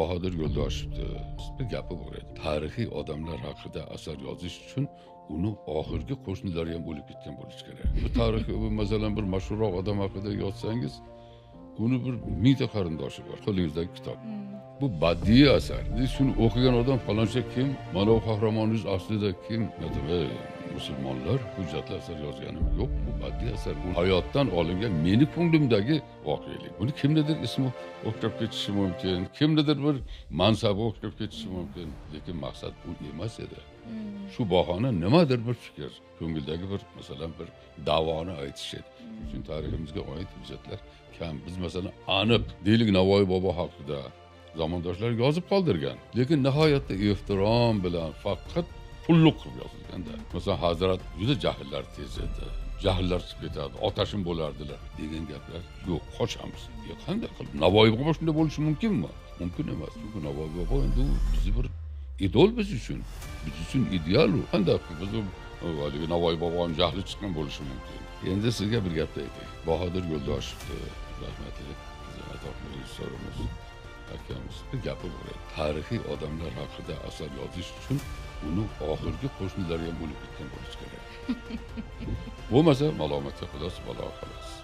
Bahodir Yo'ldoshevni bir gapi bor edi. Tarixiy odamlar haqida asar yozish uchun uni oxirgi qo'shnilari ham o'lib ketgan bo'lishi kerak. Bu tarixiy, masalan, bir mashhurroq odam haqida yozsangiz, uni bir mingta qarindoshi bor. Qo'lingizdagi kitob. Bu badiiy asar. Shuni o'qigan odam faloncha kim, mana bu qahramoningiz aslida kim? Musulmonlar hujjatli asar yozganim yo'q, bu badiiy asar. Bu hayotdan olingan meni ko'nglimdagi voqelik. Buni kimnidir ismi o'xshab ketishi mumkin, kimnidir bir mansabi o'xshab ketishi mumkin, lekin maqsad bu emas edi. Shu bahona nimadir bir fikr, ko'ngildagi bir, masalan, bir da'voni aytish edi. Shuning uchun tariximizga oid hujjatlar kam. Biz masalan aniq deylik Navoiy bobo haqida zamondoshlar yozib qoldirgan, lekin nihoyatda ehtirom bilan faqat pulluq qilib yozilganda. Masalan, hazrat juda jahllar tez edi, jahllar chiqib ketadi, otashim bo'lardilar degan gaplar yo'q, qochamiz. Qanday qilib Navoiy bobo shunday bo'lishi mumkinmi? Mumkin emas. Chunki Navoiy bobo endi u bizni bir idol, biz uchun, biz uchun ideal u. Qanday qilib biz haligi Navoiy boboni jahli chiqqan bo'lishi mumkin? Endi sizga bir gapni aytay. Bahodir Yo'ldoshevni rahmatli rejissyorimiz akamiz bir gapi bor edi. Tarixiy odamlar haqida asar yozish uchun uni oxirgi qo'shnilari ham o'lib ketgan bo'lishi kerak. Bo'lmasa malomatga qilasiz, balo qilasiz.